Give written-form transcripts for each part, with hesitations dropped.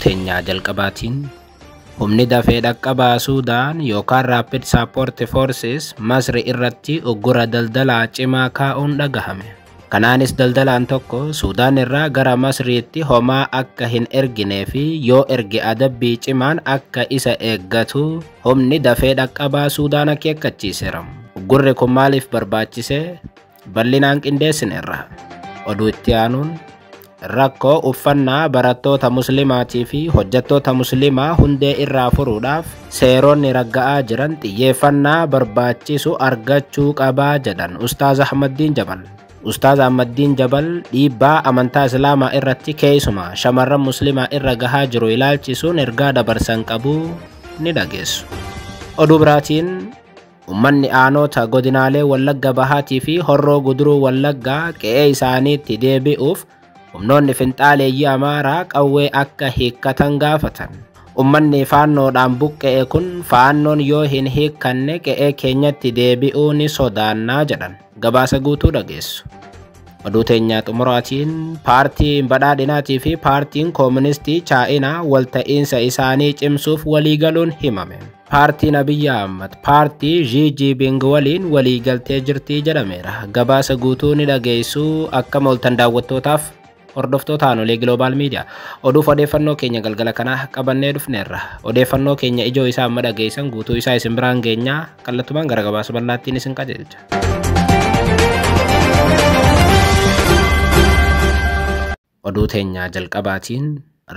Oduu teenyaa jalqabaatiin, humni dafee dhaqqabaa Suudaan yookaan Rapid Support Forces Masri irratti uggura daldalaa cimaa kaa'uun dhagahame. Kanaanis daldalaan tokko Suudaan irraa gara Masriitti homaa akka hin erginee fi yoo erge adabbii cimaan akka isa eeggatu humni dafee dhaqqabaa Suudaan akeekkachiiseera. Uggurri kun maaliif barbaachise? Bal'inaan qindeessineerra. Oduu itti aanuun, rakkoo uffannaa barattoota muslimaatii fi hojjettoota muslimaa hundee irraa furuudhaaf seeronni ragga'aa jiran xiyyeeffannaa barbaachisu argachuu qabaa jedhan Ustaaz Ahmaddiin Jabal. Ustaaz Ahmaddiin Jabal dhiibbaa amantaa Islaamaa irratti, keessumaa shamarran muslimaa irra gahaa jiru ilaalchisuun ergaa dabarsan qabuu ni dhageessu. Oduu biraatiin, ummanni aanota godinaalee Wallagga Bahaatii fi Horroo Guduruu Wallaggaa qe'ee isaaniitti deebi'uuf humnoonni finxaaleeyyii Amaaraa qawwee akka hiikkatan gaafatan. Ummanni faannoodhaan buqqa'e kun faannoon yoo hin hiikkanne qe'ee keenyatti deebi'uu ni sodaannaa jedhan. Gabaasa guutuu dhageessu. Oduu teenyaa xumuraatiin, paartiin badhaadhinaatii fi paartiin kooministii Chaayinaa walta'iinsa isaanii cimsuuf waliigaluun himame. Paartiin Abiyyi Ahmad paartii Xi Jinping waliin waliigaltee jirtii jedhameera. Gabaasa guutuu ni dhageessu. Akkam ooltan, daawwattootaaf hordoftoota Aanolee Global Media? Oduuf odeeffannoo keenya galgala kanaa qabannee dhufneerra. Odeeffannoo keenya ijoo isaa amma dhageessan, guutuu isaa isin biraan geenyaa. Kallattumaan gara gabaasa bal'aattiin isin qajeelcha. Oduu teenyaa jalqabaatiin,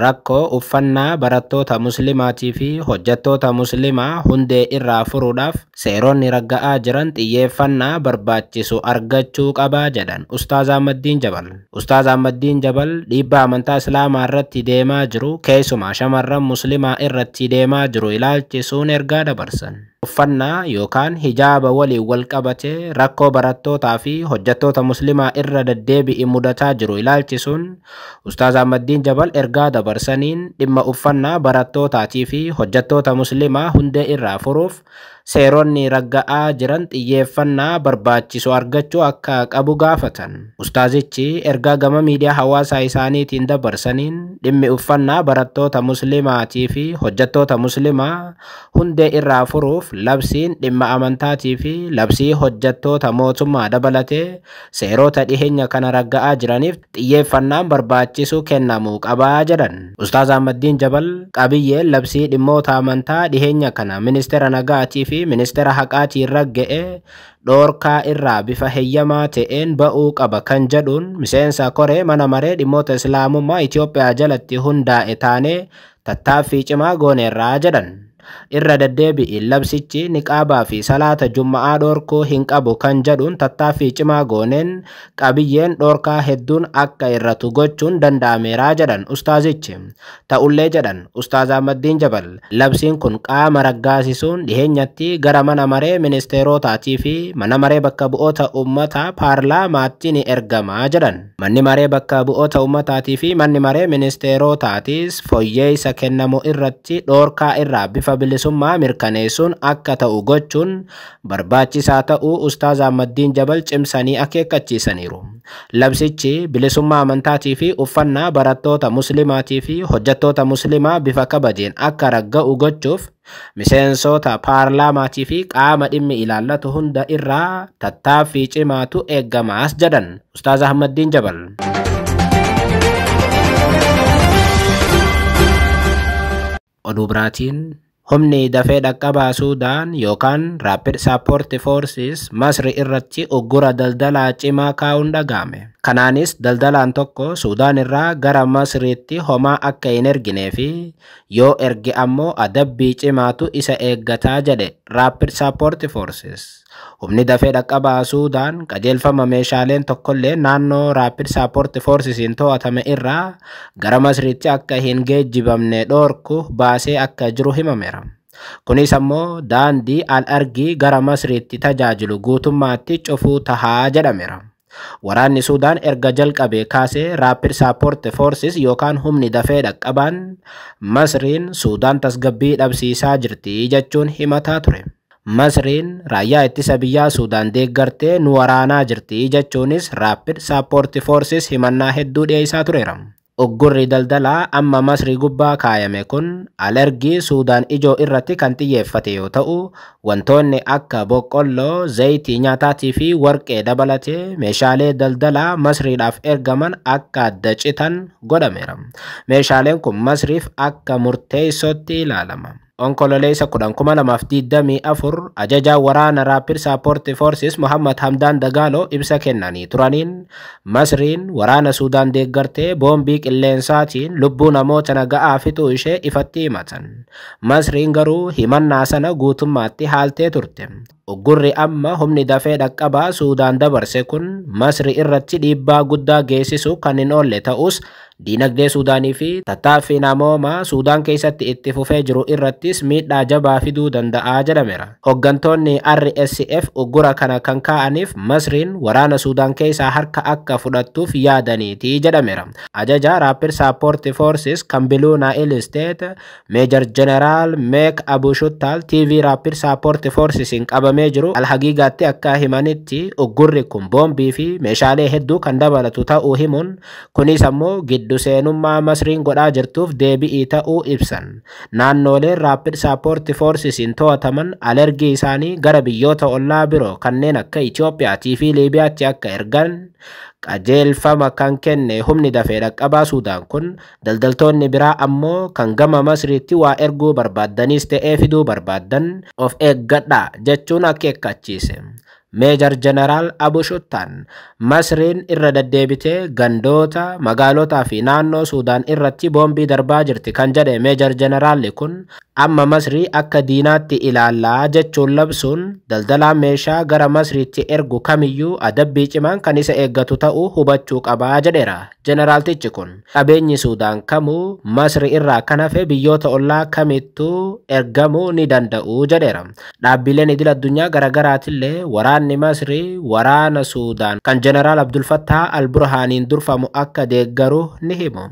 rakkoo uffannaa barattoota muslimaatii fi hojjettoota muslimaa hundee irraa furuudhaaf seeronni ragga'aa jiran xiyyeeffannaa barbaachisu argachuu qabaa jedhan Ustaaz Ahmaddiin Jabal. Ustaaz Ahmaddiin Jabal dhiibbaa amantaa Islaamaa irratti deemaa jiru, keessumaa shamarran muslimaa irratti deemaa jiru ilaalchisuun ergaa dabarsan. Uffannaa yookaan hijaaba waliin wal qabatee rakkoo barattootaa fi hojjettoota muslimaa irra deddeebi'i mudataa jiru ilaalchisuun Ustaaz Ahmaddiin Jabal ergaa dabarsaniin, dhimma uffannaa barattootaatii fi hojjettoota muslimaa hundee irraa furuuf seeronni ragga'aa jiran xiyyeeffannaa barbaachisu argachuu akka qabu gaafatan. Ustaazichi ergaa gama miidiyaa hawaasaa isaaniitiin dabarsaniin, dhimmi uffannaa barattoota muslimaatii fi hojjettoota muslimaa hundee irraa furuuf labsiin dhimma amantaatii fi labsii hojjettoota mootummaa dabalatee seerota dhiheenya kana ragga'aa jiraniif xiyyeeffannaan barbaachisu kennamuu qabaa jedhan. Ustaaz Ahmaddiin Jabal qabiyyeen labsii dhimmoota amantaa dhiheenya kana ministeera nagaatii fi ministeera haqaatiin ragga'e dhoorkaa irraa bifa heeyyamaa ta'een ba'uu qaba kan jedhuun, miseensa koree mana maree dhimmoota islaamummaa Itoophiyaa jalatti hundaa'e taanee tattaaffii cimaa gooneerraa jedhan. Irra deddeebi'i labsichi niqaabaa fi salaata jumma'aa dhoorkuu hin qabu kan jedhuun tattaaffii cimaa gooneen qabiyyeen dhoorkaa hedduun akka irratu gochuun danda'ameeraa jedhan ustaazichi. Ta'ullee, jedhan Ustaaz Ahmaddiin Jabal, labsiin kun qaama raggaasisuun dhiheenyatti gara mana maree ministeerotaatii fi mana maree bakka bu'oota uummataa paarlaamaatti ni ergamaa jedhan. Manni maree bakka bu'oota uummataatii fi manni maree ministeerotaatis fooyyeessa kennamu irratti dhoorkaa irraa bifa bilisummaa mirkaneessuun akka ta'u gochuun barbaachisaa ta'uu Ustaaz Ahmaddiin Jabal cimsanii akeekkachiisaniiru. Labsichi bilisummaa amantaatii fi uffannaa barattoota muslimaatii fi hojjettoota muslimaa bifa kabajeen akka ragga'u gochuuf miseensota paarlaamaatii fi qaama dhimmi ilaallatu hunda irraa tattaaffii cimaatu eeggamaas jedhan Ustaaz Ahmaddiin Jabal. Oduu biraatiin, humni dafee dhaqqabaa Suudaan yookaan Rapid Support Forces Masri irratti uggura daldalaa cimaa kaa'uun dhaga'ame. Kanaanis daldalaan tokko Suudaan irraa gara Masriitti homaa akka hin erginee fi yoo erge ammoo adabbii cimaatu isa eeggataa jedhe Rapid Support Forces. Humni dafee dhaqqabaa Suudaan qajeelfama meeshaaleen tokkollee naannoo Rapid Support Forcesiin to'atame irraa gara Masriitti akka hin geejjibamne dhoorku baasee akka jiru himameera. Kunis ammoo daandii al-argii gara Masriitti tajaajilu guutummaatti cufuu tahaa jedhameera. Waraanni Suudaan erga jalqabee kaasee Rapid Support Forces yookaan humni dafee dhaqqabaan Masriin Suudaan tasgabbii dhabsiisaa jirti jechuun himataa ture. Masriin raayyaa ittisa biyyaa Suudaan deeggartee nu waraanaa jirti jechuunis Rapid Support Forces himannaa hedduu dhiyeessaa tureera. Uggurri daldalaa amma Masrii gubbaa kaayame kun alergii Suudaan ijoo irratti kan xiyyeeffate yoo ta'u, wantoonni akka boqqolloo, zayitii nyaataatii fi warqee dabalatee meeshaalee daldalaa Masriidhaaf ergaman akka adda citan godhameera. Meeshaaleen kun Masriif akka murteessootti ilaalama. Onkololeessa 10,2024 ajajaa waraana Rapid Support Forces Muhammad Hamdaan Dagaaloo ibsa kennanii turaniin Masriin waraana Suudaan deeggartee boombii qilleensaatiin lubbuu namoota naga'aa fixuu ishee ifatti himatan. Masriin garuu himannaa sana guutummaatti haaltee turte. Uggurri amma humni dafee dhaqqabaa Suudaan dabarse kun Masri irratti dhiibbaa guddaa geessisu kan hin oolle ta'us diinagdee Suudaanii fi tattaaffii namoomaa Suudaan keessatti itti fufee jiru irrattis miidhaa jabaa fiduu danda'a jedhameera. Hooggantoonni RSF uggura kana kan kaa'aniif Masriin waraana Suudaan keessaa harka akka fudhattuuf yaadaniiti jedhameera. Ajaja Rapid Support Forces kan Blue Nile State Major General Mek Abushuttal TV Rapid Support Forces hin qabamee jiru Alhagiigaatti akka himanitti uggurri kun boombii fi meeshaalee hedduu kan dabalatu ta'uu himuun kunis ammoo giddu seenummaa Masriin godhaa jirtuuf deebi'ii ta'uu ibsan. Naannooleen Rapid Support Forcesiin to'ataman alergii isaanii gara biyyoota ollaa biroo kanneen akka Itiyoophiyaatii fi Liibiyaatti akka ergan qajeelfama kan kenne humni dafee dhaqqabaa Suudaan kun daldaltoonni biraa ammoo kan gama Masriitti waa erguu barbaaddanis ta'ee fiduu barbaaddan of eeggadhaa jechuun akeekkachiise. Meejar Jeneraal Abushuttaan Masriin irra deddeebitee gandoota, magaalotaa fi naannoo Suudaan irratti boombii darbaa jirti kan jedhe Meejar Jeneraalli kun amma Masrii akka diinaatti ilaallaa jechuun labsuun daldalaa meeshaa gara Masriitti ergu kamiyyuu adabbii cimaan kan isa eeggatu ta'uu hubachuu qabaa jedheera. Jeneraaltichi kun qabeenyi Suudaan kamuu Masri irraa kan hafe biyyoota ollaa kamittuu ergamuu ni danda'u jedheera. Dhaabbileen idil addunyaa garaagaraatillee waraanni Masrii waraana Suudaan kan Jeneraal Abdul Fattah Al-Burhaaniin durfamu akka deeggaru ni himu.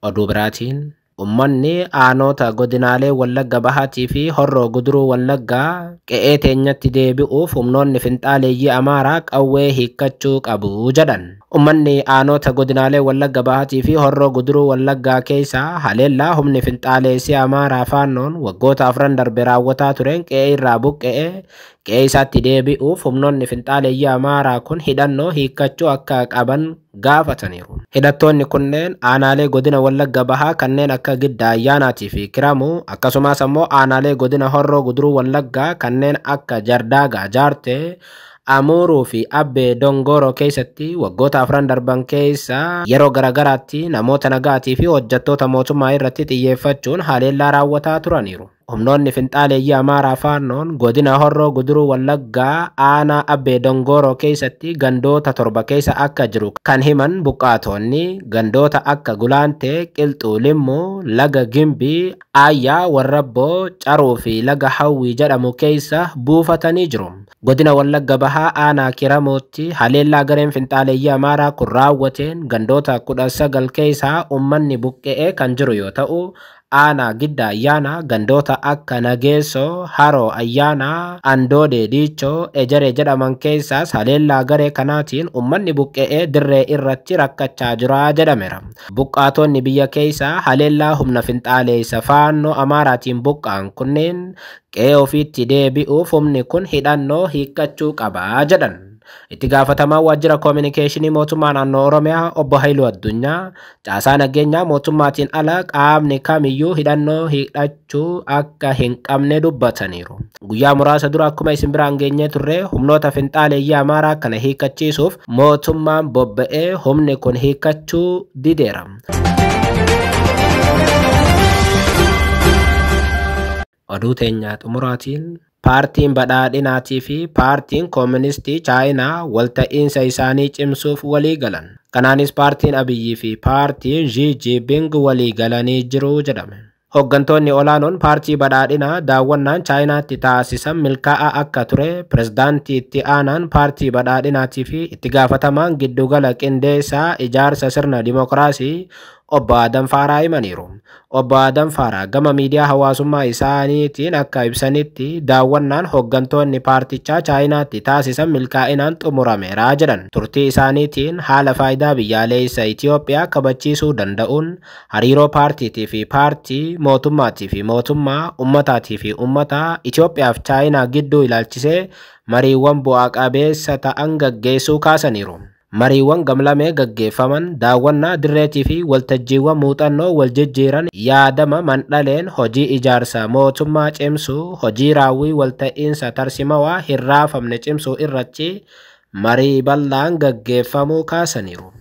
Oduu biraatiin Uummanni aanota godinaalee Wallagga Bahaatii fi Horroo Guduruu Wallaggaa qe'ee teenyatti deebi'uuf humnoonni finxaaleeyyii Amaaraa qawwee hiikkachuu qabu jedhan. Uummanni aanota godinaalee Wallagga Bahaatii fi Horroo Guduruu Wallaggaa keessaa haleellaa humni finxaaleessii Amaaraa faannoon waggoota afran darbe raawwataa tureen qe'ee irraa buqqa'ee qe'ee isaatti deebi'uuf humnoonni finxaaleeyyii Amaaraa kun hidhannoo hiikkachuu akka qaban gaafataniiru. Hidhattoonni kunneen aanaalee godina Wallagga Bahaa kanneen akka Giddaa Ayyaanaatii fi Kiramuu akkasumas ammoo aanaalee godina Horroo Guduruu Wallaggaa kanneen akka Jardaagaa Jaartee, Amuuruu fi Abbee Dongoroo keessatti waggoota afran darban keessa yeroo garaagaraatti namoota nagaatii fi hojjettoota mootummaa irratti xiyyeeffachuun haleellaa raawwataa turaniiru. Humnoonni finxaaleeyyii Amaaraa faannoon godina Horroo Guduruu Wallaggaa aanaa Abbee Dongoroo keessatti gandoota torba keessa akka jiru kan himan buqqaatonni gandoota akka Gulaantee, Qilxuu Limmuu, Laga Gimbii, Aayyaa Warrabboo, Caruu fi Laga Hawwii jedhamu keessa buufatanii jiru. Godina Wallagga Bahaa aanaa Kiramuutti haleellaa gareen finxaaleeyyii Amaaraa kun raawwateen gandoota 19 keessaa uummanni buqqa'ee kan jiru yoo ta'u, aanaa Gidda Ayyaanaa gandoota akka Nageessoo, Haroo Ayyaanaa, Andoodee Diichoo, Ejeree jedhaman keessaas haleellaa garee kanaatiin uummanni buqqa'ee dirree irratti rakkachaa jira jedhameera. Buqqaatonni biyya keessaa haleellaa humna finxaaleessa faannoo Amaaraatiin buqqa'an kunneen qe'ee ofiitti deebi'uuf humni kun hidhannoo hiikkachuu qaba jedhan. Itti gaafatamaa waajjira koominikeeshinii mootummaa naannoo Oromiyaa obbo Haayiluu Addunyaa caasaa nageenyaa mootummaatiin ala qaamni kamiyyuu hidhannoo hidhachuu akka hin qabne dubbataniiru. Guyyaa muraasa dura akkuma isin biraan geenyee turre humnoota finxaaleeyyii Amaaraa kana hiikkachiisuuf mootummaan bobba'ee humni kun hiikkachuu dideera. Oduu teenyaa xumuraatiin Paartiin badhaadhinaatii fi paartiin kooministii Chaayinaa walta'iinsa isaanii cimsuuf walii galan. Kanaanis paartiin Abiyyi fi paartiin Xi Jinping walii galanii jiru jedhame. Hooggantoonni olaanoon paartii badhaadhinaa daawwannaan Chaayinaatti taasisan milkaa'aa akka ture pirezidaantii itti aanaan paartii badhaadhinaatii fi itti gaafatamaan giddugala qindeessaa ijaarsa sirna dimookiraasii Obbo Adam Faaraa himaniiru. Obbo Adam Faaraa gama miidiyaa hawaasummaa isaaniitiin akka ibsanitti daawwannaan hooggantoonni paartichaa Chaayinaatti taasisan milkaa'inaan xumurameera jedhan. Turtii isaaniitiin haala faayidaa biyyaalessa Itoophiyaa kabachiisuu danda'uun hariiroo paartiitii fi paartii, mootummaatii fi mootummaa, ummataatii fi ummata Itoophiyaa fi Chaayinaa gidduu ilaalchisee mariiwwan bu'aa qabeessa ta'an gaggeessuu kaasaniiru. Mariiwwan gamlamee gaggeeffaman daawwannaa dirreetii fi waltajjiiwwan muuxannoo wal jijjiiran yaadama mandhaleen hojii ijaarsa mootummaa cimsuu, hojii raawwii walta'iinsa tarsimawaa hin raafamne cimsuu irratti marii bal'aan gaggeeffamuu kaasaniiru.